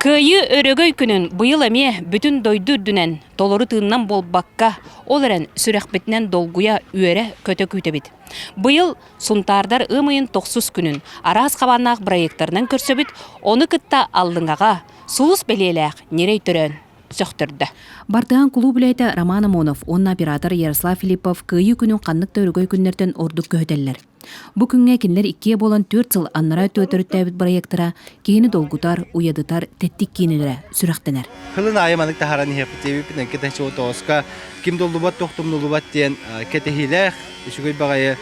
Кыайыы өрөгөй күнүн быйыл эмиэ бүтүн дойду үрдүнэн толору тыынынан буолбакка, ол эрэн сүрэхпитинэн долгуйа, үөрэ-көтө күүтэбит. Быйыл Сунтаардар ыам ыйын тохсус күнүн араас хабааннаах бырайыактарынан көрсөбүт, ону кытта Аллыҥаҕа сулус бэлиэлээх ньирэй төрөөн сөхтөрдө. Бартыһаан кулууп үлэһитэ Роман Амонов уонна оператор Ярослав Филиппов Кыайыы күнүн ханнык да өрөгөй күннэртэн ордук көһүтэллэр. Бу күҥҥэ кинилэр иккиэ буолан түөрт сыл аннараа өттүгэр төрүттээбит бырайыактара киһини долгутар, уйадытар тэттик киинэлэрэ сүрэхтэнэр. Хылын аайы маннык таһааран иһиэхпит диэбиппин тоҕуска ким доллубат тохтумнулубат диэн кэтэһиилээх үчүгэй баҕайы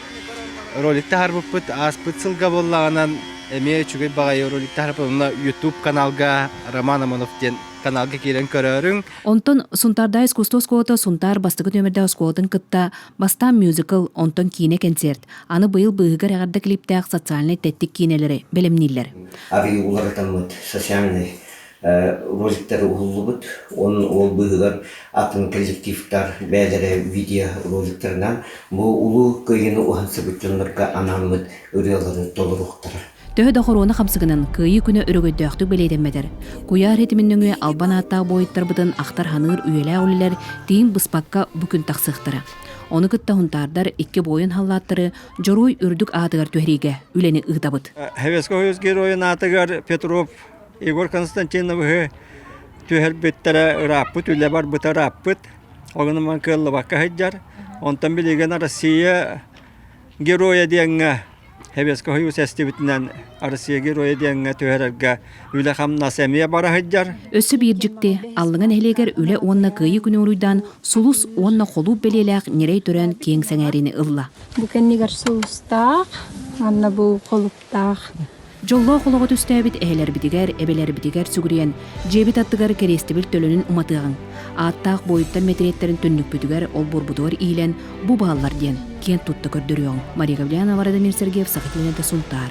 ролик таһаарбыппыт. Ааспыт сылга буоллаҕынан эмиэ үчүгэй баҕайы ролик таһаарбыт. Онно YouTube каналга Роман Амонов диэн каналга киирэн көрөөрүҥ. Онтон Сунтаардаах искусство оскуолата Сунтаар бастакы нүөмэрдээх оскуолатын кытта Бастаан мюзикл, онтон киинэ-кэнсиэрт, аны быйыл быыһыгар эҕэрдэ клиптээх социальнай тэттик киинэлэри бэлэмнииллэр. Арыый уларытаммыт социальнай роликтары уһуллубут. Он ол быыһыгар атын коллективтар бэйэлэрэ видеороликтарынан бу Улуу Кыайыыны уһансыбыт дьоннорго анааммыт ырыалары толоруохтара. Төһө да хоруона хамсыгынан Кыайыы күнэ өрөгөйдөөхтүк бэлиэтэммэтэр, куйаар ситимин нөҥүө албан ааттаах буойуттарбытын ахтар-саныыр үйэлээх үлэлэр тииҥ быспакка бу күн тахсыахтара. Ону кытта хунтаардар икки буойун халлааттары Дьоруой үрдүк аатыгар түһэриигэ үлэни ыытабыт. Советского Союз геройун аатыгар Петров Егор Константиновиһы түһэрбиттэрэ ырааппыт, үлэ барбыта ырааппыт. Ол гынан кыаллыбакка сылдьар. Онтон билигин Россия геройа диэҥҥэ Советскай Союз эстибитинэн Россия Геройа диэҥҥэ түһэрэргэ үлэ-хамнас эмиэ бара сылдьар. Өссө биир дьикти, Аллыҥа нэһилиэгэр Үлэ уонна Кыайыы күнү уруйдаан Сулус уонна Холууп бэлиэлээх ньирэй төрөөн киэҥ сэҥээриини ылла. Бу кэннигэр сулустаах, манна бу холуптаах. Дьоллоох олоҕу түстээбит эһэлэрбитигэр, эбэлэрбитигэр сүгүрүйэн, дьиэбит аттыгар кэриэстэбил төлөнүн уматыаҕыҥ. Ааттаах буойуттар мэтириэттэрин түннүкпүтүгэр, олбуорбутугар иилэн, бу бааллар диэн киэн тутта көрдөрүөҕүҥ. Мария Гаврильевна, Владимир Сергеев, Саха Сунтаар.